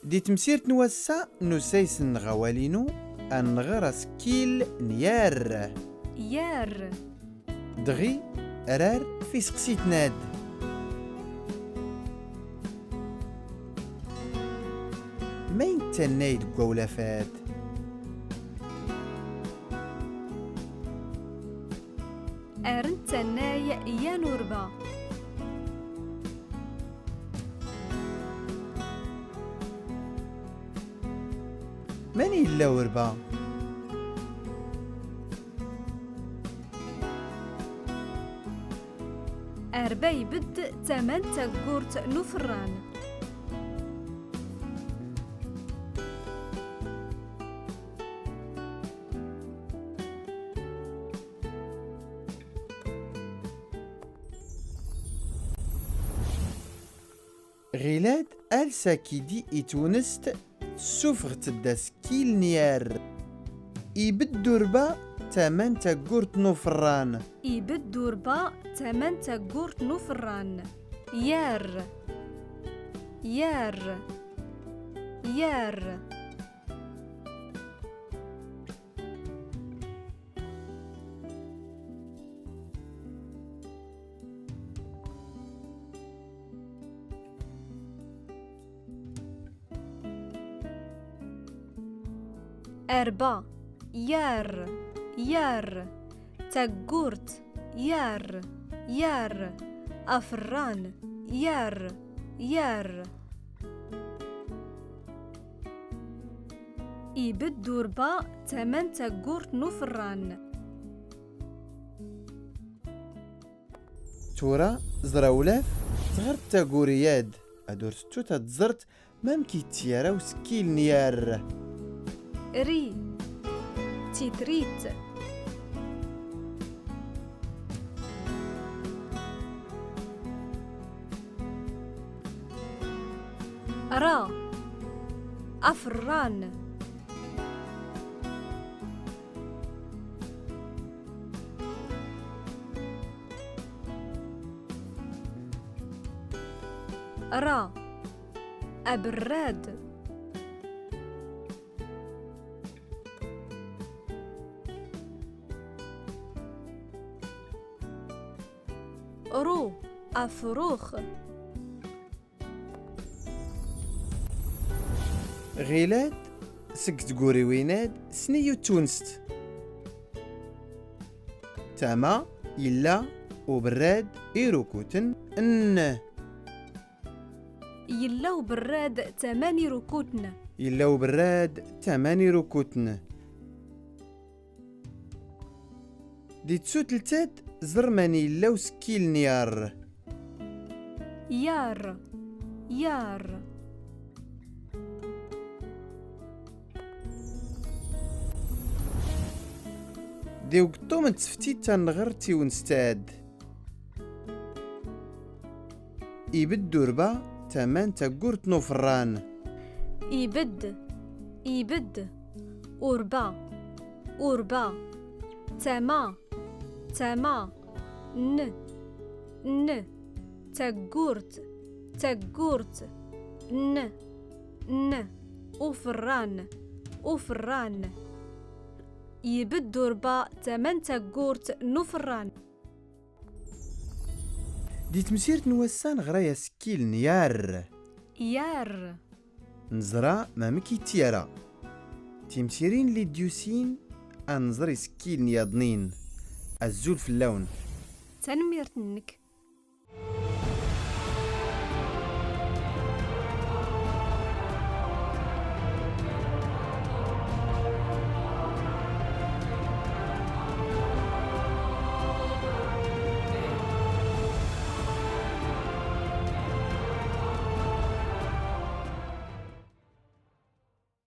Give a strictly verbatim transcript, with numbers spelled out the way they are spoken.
Di temsirt n wass-a n usayes-nneɣ awal-inu, ad nɣer asekkil n yar. Yar. Dɣi, rar f iseqsiten-ad. Ma i nettannay deg wawlaf-ad? Ar nettannay yan urba. Mani yella urba? Arba ibedd tama n taggurt n uferran. Ɣilad, als akidi i twinest, tessufɣet-d asekkil n yar. Ibedd urba tama n taggurt n uferran. Ibedd urba tama n taggurt n uferran. Yar. Yar. Yar. Arba. Yar. Yar. Taggurt. Yar. Yar. Aferran. Yar. Yar. Ibedd urba tama n taggurt n uferran. Tura, ẓer awlaf, tɣert taguri-ad. Ad ur tettut ad tẓert mamk ittyara usekkil n yar. Ri. Titrit. Ra. Aferran. Ra. Aberrad. Ru. Afrux. Ɣilad, seg tguriwin-ad, sniyu tawinst. Tama, yella uberrad irukuten n. Yella uberrad tama n irukuten. Yella uberrad tama n irukuten. Di tsutlett-ad, ẓer mani yella usekkil n yar. Yar. Yar. Di ugeṭṭum n tseftit ad nɣer tawinst-ad. Ibedd urba tama n taggurt n uferran. Ibedd, ibedd, urba, urba, tama, tama, n, n, taggurt, taggurt, n, n, uferran, uferran. Ibedd urba tama n taggurt n uferran. Di temsirt n wass-a neɣra asekkil n yar. Yar. Neẓra mamk ittyara. Timsirin lli d-yusin ad nẓer isekkilen yaḍnin. Azul fell-awen. Tanemmirt-nnek.